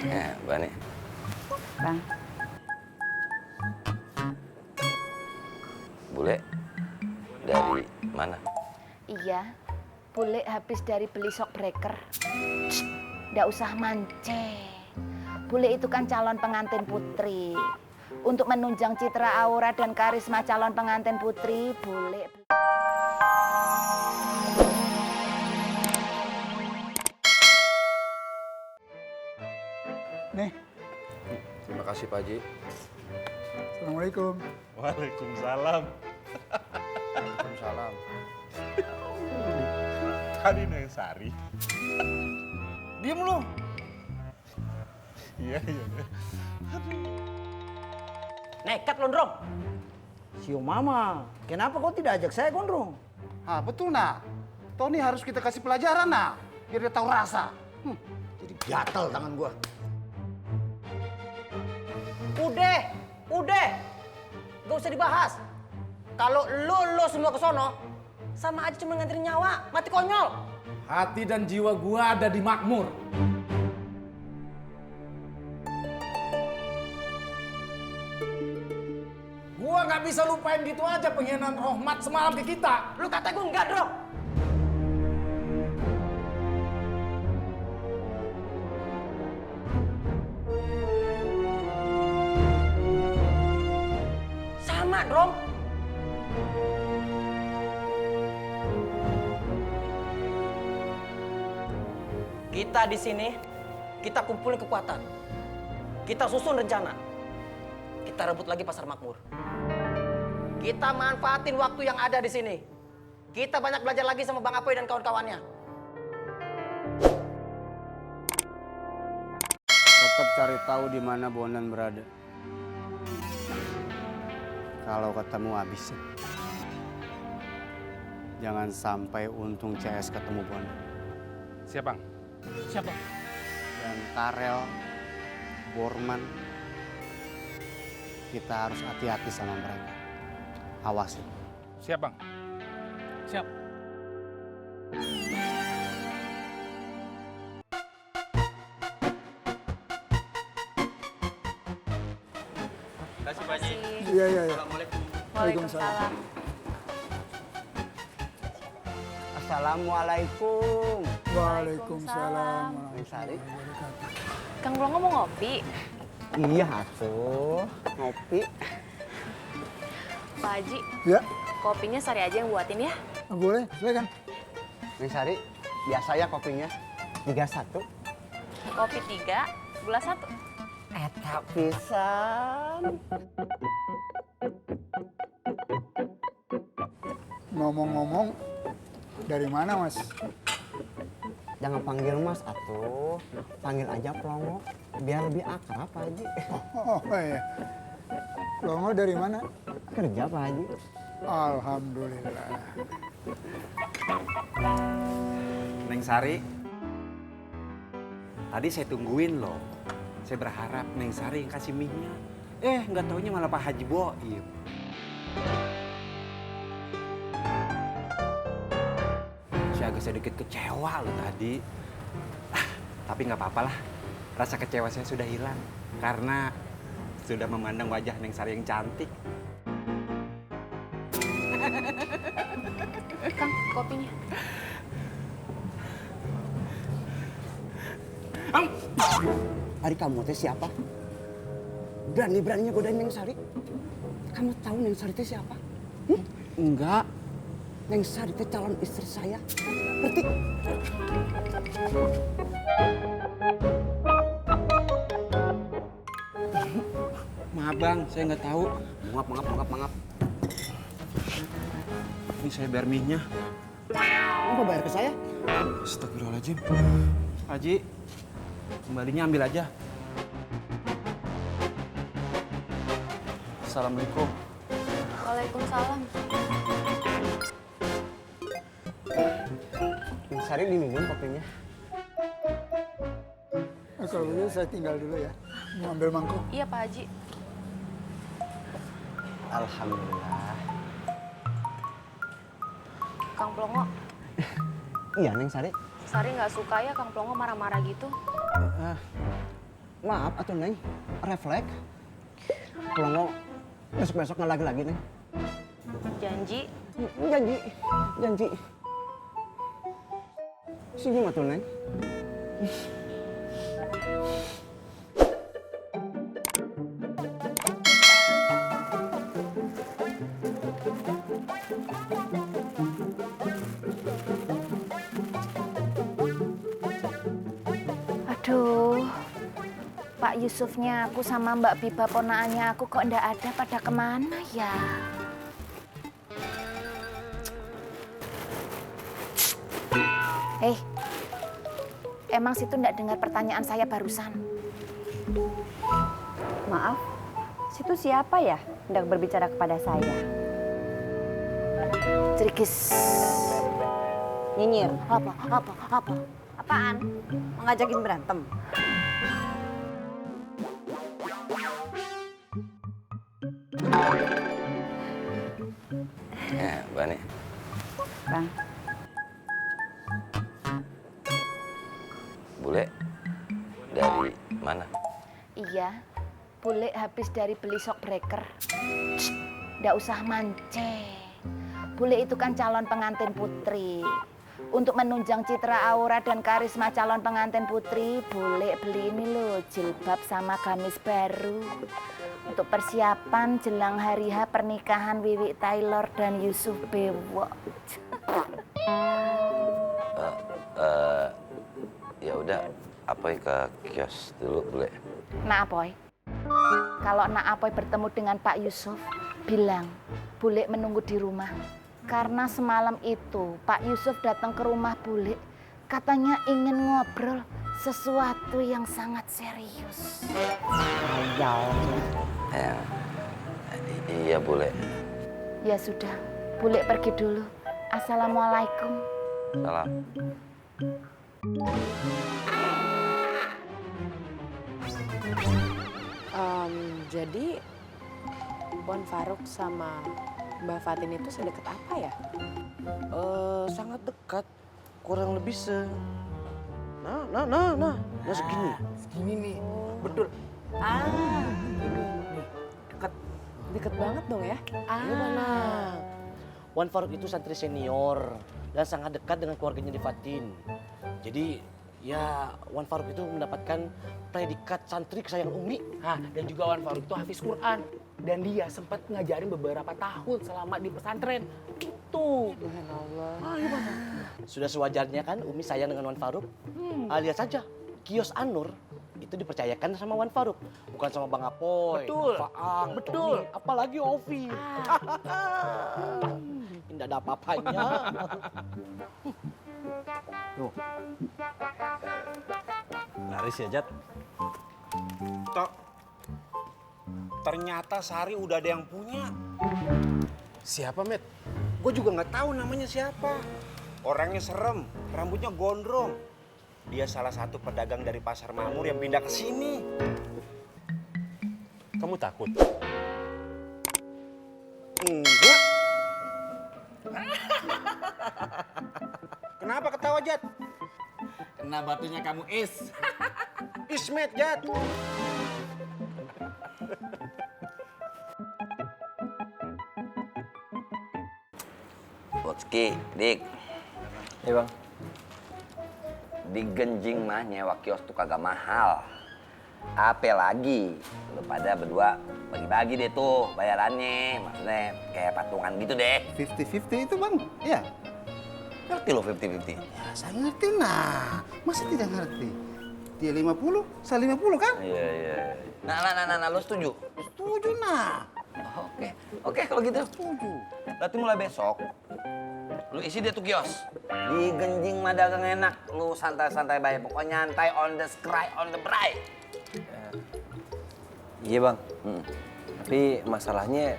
Ya, Bani. Bang. Bule, dari mana? Iya, Bule habis dari beli shock breaker. Nggak usah mancing. Bule itu kan calon pengantin putri. Untuk menunjang citra aura dan karisma calon pengantin putri, Bule. Nih, Terima kasih, Pak Haji. Assalamualaikum. Waalaikumsalam. Waalaikumsalam. Tadi Neng Sari. Diam lu. Iya. Nekat Gondrong. Sio Mama, kenapa kau tidak ajak saya Gondrong? Ah, betul nak. Tony harus kita kasih pelajaran nak, biar dia tahu rasa. Jadi gatal tangan gua. Udah. Gak usah dibahas. Kalau lo semua ke sono, sama aja cuma nganterin nyawa, mati konyol. Hati dan jiwa gua ada di Makmur. Gua nggak bisa lupain gitu aja pengkhianatan Rohmat semalam ke kita. Lu kata gue enggak, Drok. Sama, Drok. Kita di sini, kita kumpulin kekuatan. Kita susun rencana. Kita rebut lagi Pasar Makmur. Kita manfaatin waktu yang ada di sini. Kita banyak belajar lagi sama Bang Apoy dan kawan-kawannya. Tetap cari tahu di mana Bondan berada. Kalau ketemu habisin. Jangan sampai untung CS ketemu Bondan. Siap, Bang. Siap, Bang. Dan Karel, Borman, kita harus hati-hati sama mereka. Awasin. Siap, Bang. Siap. Kasih Pak Haji. Iya. Waalaikumsalam. Assalamualaikum. Waalaikumsalam. Neng Sari. Kang Blongo mau ngopi? Iya atuh, ngopi. Pak Haji, Ya, kopinya Sari aja yang buatin ya. boleh, silakan. Neng Sari, biasa ya kopinya 31. Kopi 3, gula 1. Eta pisan. Ngomong-ngomong, dari mana mas? Jangan panggil mas atuh, panggil aja Plongo, biar lebih akrab Pak Haji. Oh iya. Longo dari mana? Kerja Pak Haji. Alhamdulillah. Neng Sari, tadi saya tungguin loh. Saya berharap Neng Sari yang kasih mie-nya. Nggak taunya malah Pak Haji Boim. Saya agak sedikit kecewa loh tadi. Tapi nggak apa-apa lah. Rasa kecewa saya sudah hilang. Karena sudah memandang wajah Neng Sari yang cantik. Kang, kopinya. Hari kamu teh siapa? Berani-beraninya godain Neng Sari. Kamu tahu Neng Sari teh siapa? Enggak. Neng Sari teh calon istri saya. Berarti Maaf bang, saya nggak tahu. maaf. Ini saya bayar mie-nya. Kamu bayar ke saya? Astagfirullahaladzim. Haji, kembalinya ambil aja. Assalamualaikum. Waalaikumsalam. Neng Sari diminum kopinya. Kalau begitu saya tinggal dulu ya. Mau ambil mangkok. Iya Pak Haji. Alhamdulillah. Kang Blongo, Iya Neng Sari. Sari nggak suka ya Kang Plongo marah-marah gitu. Maaf atuh Neng, refleks. Pelongo besok-besok nggak lagi-lagi Neng. Janji. Janji, janji. Senyum atuh Neng. Aduh, Pak Yusufnya aku sama Mbak Biba ponaannya aku kok ndak ada, pada kemana ya? Emang situ ndak dengar pertanyaan saya barusan? Maaf, situ siapa ya hendak berbicara kepada saya? Cerikis. Nyinyir. Apa? Apaan? Mengajakin berantem? Bani. Bang. Bule, dari mana? Iya, bule habis dari beli shock breaker. Ndak usah mancing. Bule itu kan calon pengantin putri. Untuk menunjang citra aura dan karisma calon pengantin putri, bule beli ini loh, jilbab sama gamis baru. Untuk persiapan jelang hari H pernikahan Wiwi Taylor dan Yusuf Bewok. Ya udah, Apoy ke kios dulu, Bule. Nak Apoy, kalau Nak Apoy bertemu dengan Pak Yusuf, bilang Bule menunggu di rumah. Karena semalam itu Pak Yusuf datang ke rumah Bule, katanya ingin ngobrol sesuatu yang sangat serius. Iya, Bule. Ya sudah, Bule pergi dulu. Assalamualaikum. Salam. Jadi Wan Faruk sama Mbak Fatin itu sedekat apa ya? Sangat dekat. Kurang lebih segini. Segini nih. Betul. Deket banget dong ya? Gimana? Wan Faruk itu santri senior dan sangat dekat dengan keluarganya di Fatin. Jadi ya Wan Faruk itu mendapatkan predikat santri kesayangan Umi. Dan juga Wan Faruk itu hafiz Quran. Dan dia sempat ngajarin beberapa tahun selama di pesantren. Itu. Sudah sewajarnya kan Umi sayang dengan Wan Faruk. Lihat saja, kios Anur itu dipercayakan sama Wan Faruk, bukan sama Bang Apoy. Betul. Faang, Betul. Umi, apalagi Ovi. Tidak ada apa-apanya. Laris ya, Jat? Tok, ternyata Sari udah ada yang punya. Siapa, Met? Gue juga nggak tahu namanya siapa. Orangnya serem, rambutnya gondrong. Dia salah satu pedagang dari Pasar Makmur yang pindah ke sini. Kamu takut? Enggak. Kenapa ketawa, Jat? Kena batunya kamu is. Ismet, Jat. Bocki, Dik. Iya bang. Di Genjing mah nyewa kios tuh kagak mahal. Apa lagi? Lu pada berdua bagi-bagi deh tuh bayarannya. Maksudnya kayak patungan gitu deh. 50-50 itu bang, iya. Ngerti lo 50-50? Ya, saya ngerti nah, masa tidak ngerti? Dia 50, saya 50 kan? Iya. Nah, lu setuju? Setuju nah. Oke, kalau gitu. Setuju. Berarti mulai besok, lu isi dia tuh kios. Di Genjing mah dagang enak. Lu santai-santai bayar. Pokoknya nyantai on the scry, on the bright. Iya bang. Tapi masalahnya,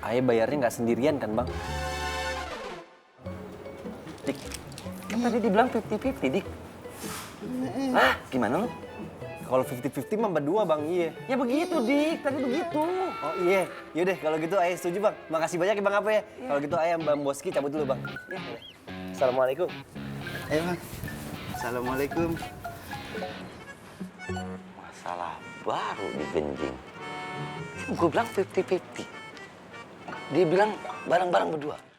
Ayah bayarnya nggak sendirian kan bang? Dik, kan tadi dibilang 50-50, Dik. Hah? Gimana lu? Kalau 50-50 mah berdua bang, iya. Ya begitu, Dik. Tadi begitu. Oh iya, yaudah kalau gitu Ayah setuju bang. Makasih banyak ya bang apa ya. Kalau gitu Ayah Mbak Boski cabut dulu bang. Assalamualaikum. Ayo, Mang. Assalamualaikum. Masalah baru di Genjing. Gue bilang 50-50. Dia bilang bareng-bareng berdua.